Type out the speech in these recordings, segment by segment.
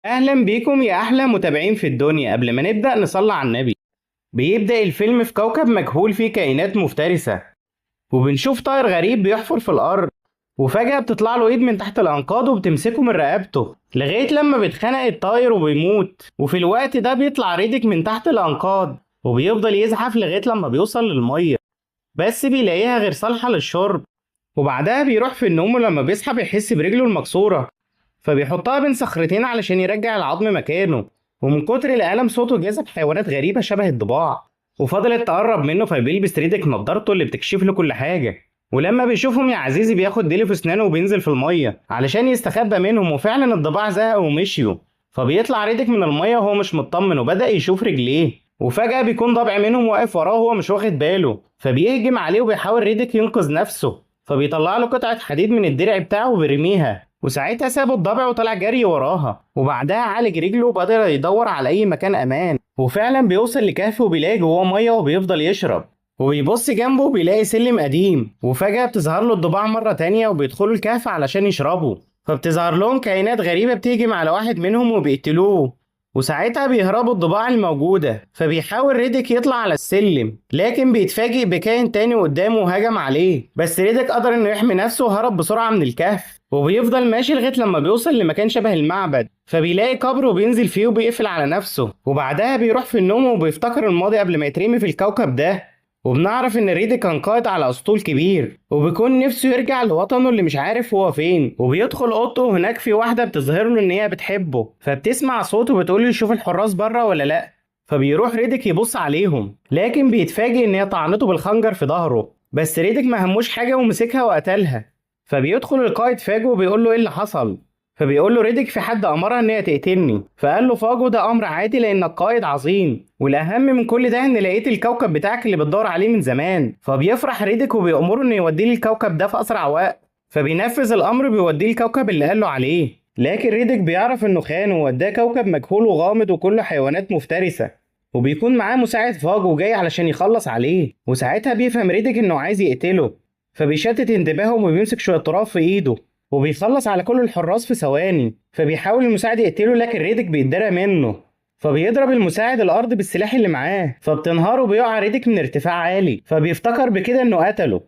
اهلا بيكم يا احلى متابعين في الدنيا. قبل ما نبدا نصلي على النبي. بيبدا الفيلم في كوكب مجهول فيه كائنات مفترسة، وبنشوف طائر غريب بيحفر في الارض، وفجأة بتطلع له ايد من تحت الانقاض وبتمسكه من رقبته لغاية لما بيتخنق الطائر وبيموت. وفي الوقت ده بيطلع ريديك من تحت الانقاض وبيفضل يزحف لغاية لما بيوصل للمية، بس بيلاقيها غير صالحة للشرب. وبعدها بيروح في النوم، ولما بيصحى بيحس برجله المكسورة، فبيحطها بين صخرتين علشان يرجع العظم مكانه. ومن كتر الألم صوته جذب حيوانات غريبة شبه الضباع وفضلت تقرب منه، فبيلبس ريديك نضارته اللي بتكشف له كل حاجة. ولما بيشوفهم يا عزيزي بياخد ديله في اسنانه وبينزل في المية علشان يستخبى منهم، وفعلا الضباع زهقوا ومشيوا. فبيطلع ريديك من المية وهو مش مطمن، وبدأ يشوف رجليه، وفجأة بيكون ضبع منهم واقف وراه وهو مش واخد باله، فبيهجم عليه وبيحاول ريديك ينقذ نفسه، فبيطلع له قطعة حديد من الدرع بتاعه وبيرميها، وساعتها سابوا الضبع وطلع جري وراها. وبعدها عالج رجله وبدأ يدور على أي مكان أمان، وفعلا بيوصل لكهف وبيلاقي جواه مية وبيفضل يشرب، وبيبص جنبه بيلاقي سلم قديم، وفجأة بتظهر له الضباع مرة تانية وبيدخلوا الكهف علشان يشربوا، فبتظهر لهم كائنات غريبة بتهجم على واحد منهم وبيقتلوه، وساعتها بيهربوا الضباع الموجودة. فبيحاول ريديك يطلع على السلم، لكن بيتفاجئ بكائن تاني قدامه وهجم عليه، بس ريديك قدر انه يحمي نفسه وهرب بسرعة من الكهف. وبيفضل ماشي لغاية لما بيوصل لمكان شبه المعبد، فبيلاقي قبر وبينزل فيه وبيقفل على نفسه. وبعدها بيروح في النوم وبيفتكر الماضي قبل ما يترمي في الكوكب ده. وبنعرف ان ريديك كان قائد على اسطول كبير، وبيكون نفسه يرجع لوطنه اللي مش عارف هو فين. وبيدخل اوضته وهناك في واحدة بتظهر له ان هي بتحبه، فبتسمع صوته وبتقول له يشوف الحراس بره ولا لا، فبيروح ريديك يبص عليهم، لكن بيتفاجئ ان هي طعنته بالخنجر في ظهره، بس ريديك ما هموش حاجة ومسكها وقتلها. فبيدخل القائد فاجو وبيقول له ايه اللي حصل، فبيقول له ريديك في حد امرها ان هي تقتلني، فقال له فاجو ده امر عادي لانك قائد عظيم، والاهم من كل ده ان لقيت الكوكب بتاعك اللي بتدور عليه من زمان. فبيفرح ريديك وبيأمره انه يوديه للكوكب ده في اسرع وقت، فبينفذ الامر بيوديه الكوكب اللي قال له عليه. لكن ريديك بيعرف انه خان ووداه كوكب مجهول وغامض وكله حيوانات مفترسة، وبيكون معاه مساعد فاجو جاي علشان يخلص عليه. وساعتها بيفهم ريديك انه عايز يقتله، فبيشتت انتباههم وبيمسك شوية تراب في ايده وبيخلص على كل الحراس في ثواني. فبيحاول المساعد يقتله، لكن ريديك بيتدرى منه، فبيضرب المساعد الارض بالسلاح اللي معاه، فبتنهار وبيقع ريديك من ارتفاع عالي، فبيفتكر بكده انه قتله.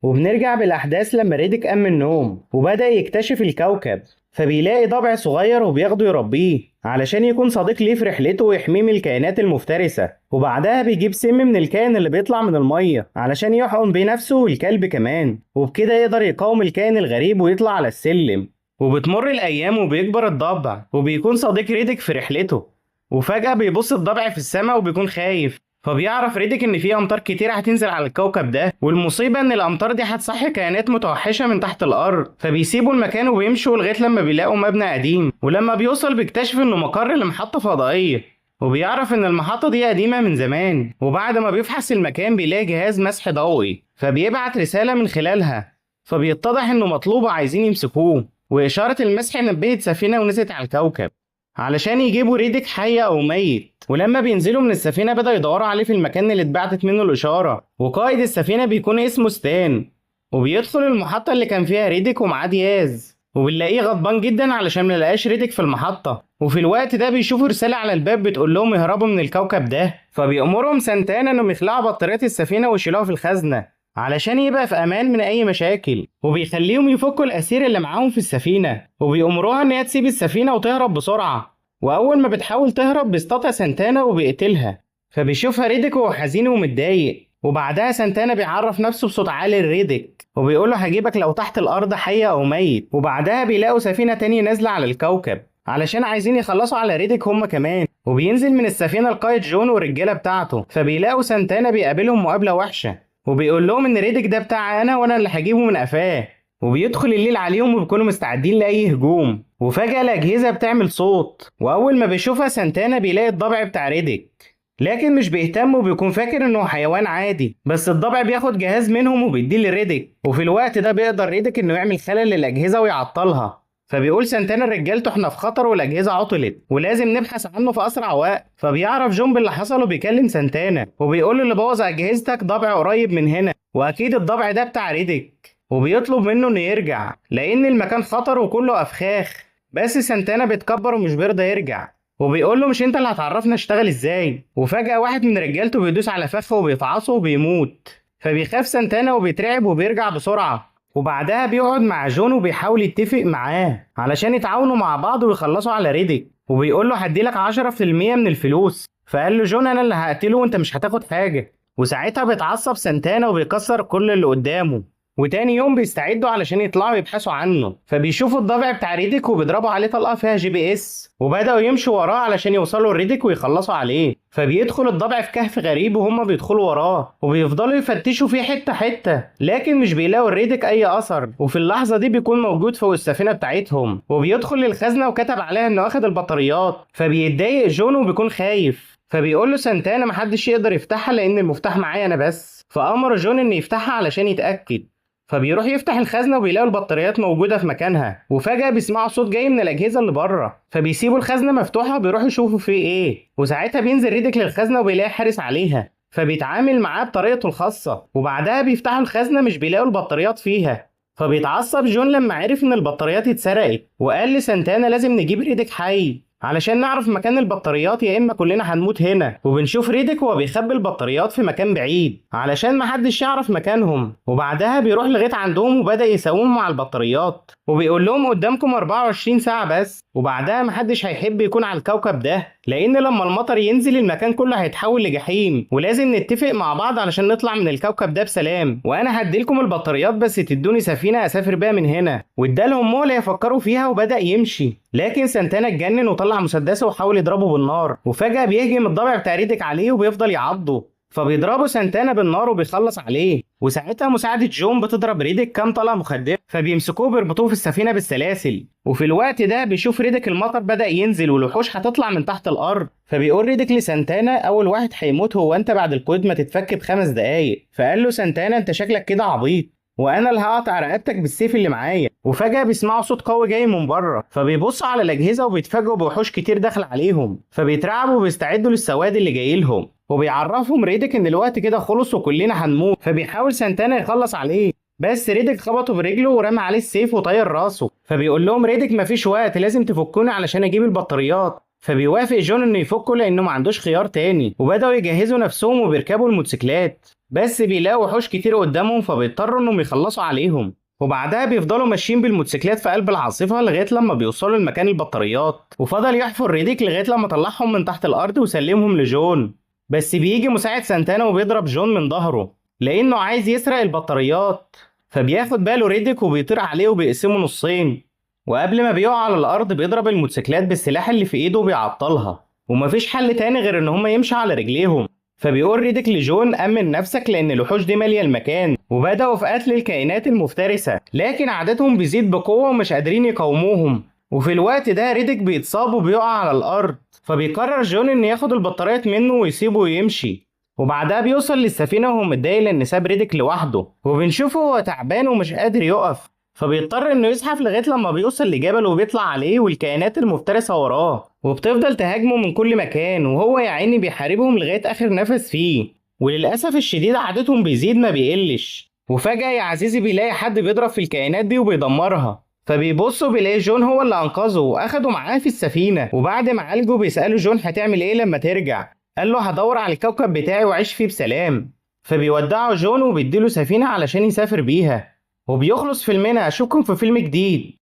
وبنرجع بالاحداث لما ريديك قام من النوم وبدأ يكتشف الكوكب، فبيلاقي ضبع صغير وبياخده يربيه علشان يكون صديق ليه في رحلته ويحميه من الكائنات المفترسة. وبعدها بيجيب سم من الكائن اللي بيطلع من المية علشان يحقن بيه نفسه والكلب كمان، وبكده يقدر يقاوم الكائن الغريب ويطلع على السلم. وبتمر الأيام وبيكبر الضبع وبيكون صديق ريديك في رحلته. وفجأة بيبص الضبع في السماء وبيكون خايف، فبيعرف ريديك ان في امطار كتير هتنزل على الكوكب ده، والمصيبة ان الامطار دي هتصحي كائنات متوحشه من تحت الارض. فبيسيبوا المكان وبيمشوا لغاية لما بيلاقوا مبنى قديم، ولما بيوصل بيكتشف انه مقر لمحطه فضائية، وبيعرف ان المحطة دي قديمة من زمان. وبعد ما بيفحص المكان بيلاقي جهاز مسح ضوئي، فبيبعت رسالة من خلالها، فبيتضح انه مطلوب وعايزين يمسكوه. واشاره المسح نبهت سفينة ونزلت على الكوكب علشان يجيبوا ريديك حي او ميت. ولما بينزلوا من السفينة بدأوا يدوروا عليه في المكان اللي اتبعتت منه الإشارة، وقائد السفينة بيكون اسمه ستان. وبيدخل المحطة اللي كان فيها ريديك ومعاه دياز، وبنلاقيه غضبان جدا علشان ملقاش ريديك في المحطة. وفي الوقت ده بيشوفوا رسالة على الباب بتقول لهم يهربوا من الكوكب ده، فبيأمرهم سانتانا انهم يخلعوا بطاريات السفينة ويشيلوها في الخزنة علشان يبقى في امان من اي مشاكل. وبيخليهم يفكوا الاسير اللي معاهم في السفينة، وبيأمروها ان هي تسيب السفينة وتهرب بسرعة. واول ما بتحاول تهرب بيستطيع سانتانا وبيقتلها، فبيشوفها ريديك وهو حزين ومتضايق. وبعدها سانتانا بيعرف نفسه بصوت عالي لريديك وبيقول له هجيبك لو تحت الارض حي او ميت. وبعدها بيلاقوا سفينة تانية نازله على الكوكب علشان عايزين يخلصوا على ريديك هما كمان. وبينزل من السفينة القائد جون والرجاله بتاعته، فبيلاقوا سانتانا بيقابلهم مقابله وحشة وبيقول لهم ان ريديك ده بتاعي انا وانا اللي هجيبه من قفاه. وبيدخل الليل عليهم وبيكونوا مستعدين لاي هجوم. وفجأة الأجهزة بتعمل صوت، وأول ما بيشوفها سانتانا بيلاقي الضبع بتاع ريديك، لكن مش بيهتم وبيكون فاكر إنه حيوان عادي. بس الضبع بياخد جهاز منهم وبيديه لريديك، وفي الوقت ده بيقدر ريديك إنه يعمل خلل للأجهزة ويعطلها. فبيقول سانتانا لرجالته احنا في خطر والأجهزة عطلت ولازم نبحث عنه في أسرع وقت. فبيعرف جون باللي حصل وبيكلم سانتانا وبيقول له اللي بوظ أجهزتك ضبع قريب من هنا، وأكيد الضبع ده بتاع ريديك. وبيطلب منه انه يرجع لان المكان خطر وكله افخاخ. بس سانتانا بيتكبر ومش بيرضى يرجع، وبيقول له مش انت اللي هتعرفنا اشتغل ازاي. وفجأة واحد من رجالته بيدوس على فخه وبيفعصه وبيموت، فبيخاف سانتانا وبيترعب وبيرجع بسرعة. وبعدها بيقعد مع جون وبيحاول يتفق معاه علشان يتعاونوا مع بعض ويخلصوا على ريديك، وبيقول له هديلك 10% من الفلوس. فقال له جون انا اللي هقتله وانت مش هتاخد حاجة. وساعتها بيتعصب سانتانا وبيكسر كل اللي قدامه. وتاني يوم بيستعدوا علشان يطلعوا يبحثوا عنه، فبيشوفوا الضبع بتاع ريديك وبيضربوا عليه طلقه فيها GPS، وبداوا يمشوا وراه علشان يوصلوا لريديك ويخلصوا عليه. فبيدخل الضبع في كهف غريب وهم بيدخلوا وراه وبيفضلوا يفتشوا فيه حتة حتة، لكن مش بيلاقوا ريديك اي اثر. وفي اللحظة دي بيكون موجود فوق السفينة بتاعتهم، وبيدخل للخزنه وكتب عليها انه اخد البطاريات. فبيتضايق جون وبيكون خايف، فبيقول له سانتانا محدش يقدر يفتحها لان المفتاح معايا انا بس. فامر جون انه يفتحها علشان يتاكد. فبيروح يفتح الخزنة وبيلاقوا البطاريات موجودة في مكانها، وفجاة بيسمعوا صوت جاي من الاجهزة اللي بره، فبيسيبوا الخزنة مفتوحة وبيروحوا يشوفوا فيه ايه. وساعتها بينزل ريديك للخزنه وبيلاقي حارس عليها، فبيتعامل معاه بطريقته الخاصة. وبعدها بيفتحوا الخزنة مش بيلاقوا البطاريات فيها، فبيتعصب جون لما عرف ان البطاريات اتسرقت، وقال لسانتانا لازم نجيب ريديك حي علشان نعرف مكان البطاريات، يا اما كلنا هنموت هنا. وبنشوف ريديك وهو بيخبي البطاريات في مكان بعيد علشان محدش يعرف مكانهم. وبعدها بيروح لغاية عندهم وبدا يساومهم على البطاريات، وبيقول لهم قدامكم 24 ساعة بس، وبعدها محدش هيحب يكون على الكوكب ده، لان لما المطر ينزل المكان كله هيتحول لجحيم، ولازم نتفق مع بعض علشان نطلع من الكوكب ده بسلام، وانا هديلكم البطاريات بس تدوني سفينة اسافر بيها من هنا. وادالهم مهله يفكروا فيها وبدا يمشي، لكن سانتانا اتجنن وطلع مسدسه وحاول يضربه بالنار. وفجأة بيهجم الضبع بتاع ريديك عليه وبيفضل يعضه، فبيضربه سانتانا بالنار وبيخلص عليه. وساعتها مساعدة جون بتضرب ريديك كام طلقة مخدرة، فبيمسكوه بيربطوه في السفينة بالسلاسل. وفي الوقت ده بيشوف ريديك المطر بدأ ينزل والوحوش هتطلع من تحت الأرض، فبيقول ريديك لسانتانا أول واحد هيموت هو أنت بعد القيود ما تتفك ب5 دقايق. فقال له سانتانا أنت شكلك كده عبيط، وانا اللي هقطع رقبتك بالسيف اللي معايا. وفجأة بيسمعوا صوت قوي جاي من بره، فبيبصوا على الأجهزة وبيتفاجئوا بوحوش كتير داخل عليهم، فبيترعبوا وبيستعدوا للسواد اللي جاي لهم. وبيعرفهم ريديك ان الوقت كده خلص وكلنا هنموت، فبيحاول سانتانا يخلص عليه، بس ريديك خبطه برجله ورمى عليه السيف وطير راسه. فبيقول لهم ريديك مفيش وقت، لازم تفكوني علشان اجيب البطاريات. فبيوافق جون انه يفكه لانه ما عندوش خيار تاني، وبداوا يجهزوا نفسهم وبيركبوا الموتوسيكلات، بس بيلاقوا وحوش كتير قدامهم فبيضطروا انهم يخلصوا عليهم. وبعدها بيفضلوا ماشيين بالموتوسيكلات في قلب العاصفة لغاية لما بيوصلوا لمكان البطاريات. وفضل يحفر ريديك لغاية لما طلعهم من تحت الارض وسلمهم لجون، بس بيجي مساعد سانتانا وبيضرب جون من ظهره لانه عايز يسرق البطاريات. فبياخد باله ريديك وبيطير عليه وبيقسمه نصين، وقبل ما بيقع على الارض بيضرب الموتوسيكلات بالسلاح اللي في ايده وبيعطلها، ومفيش حل تاني غير ان هما يمشوا على رجليهم. فبيقول ريديك لجون أمن نفسك لأن الوحوش دي مالية المكان، وبدأوا في قتل الكائنات المفترسة، لكن عددهم بيزيد بقوة ومش قادرين يقاوموهم. وفي الوقت ده ريديك بيتصاب وبيقع على الأرض، فبيقرر جون إن ياخد البطاريات منه ويسيبه ويمشي. وبعدها بيوصل للسفينة وهو متضايق لأن ساب ريديك لوحده، وبنشوفه هو تعبان ومش قادر يقف، فبيضطر انه يزحف لغاية لما بيوصل لجبل وبيطلع عليه والكائنات المفترسة وراه، وبتفضل تهاجمه من كل مكان، وهو يا عيني بيحاربهم لغاية اخر نفس فيه. وللاسف الشديد عددهم بيزيد ما بيقلش. وفجاة يا عزيزي بيلاقي حد بيضرب في الكائنات دي وبيدمرها، فبيبص وبيلاقي جون هو اللي انقذه واخده معاه في السفينة. وبعد ما عالجه بيساله جون هتعمل ايه لما ترجع، قال له هدور على الكوكب بتاعي واعيش فيه بسلام. فبيودعه جون وبيديله سفينة علشان يسافر بيها، وبيخلص فيلمنا. اشوفكم في فيلم جديد.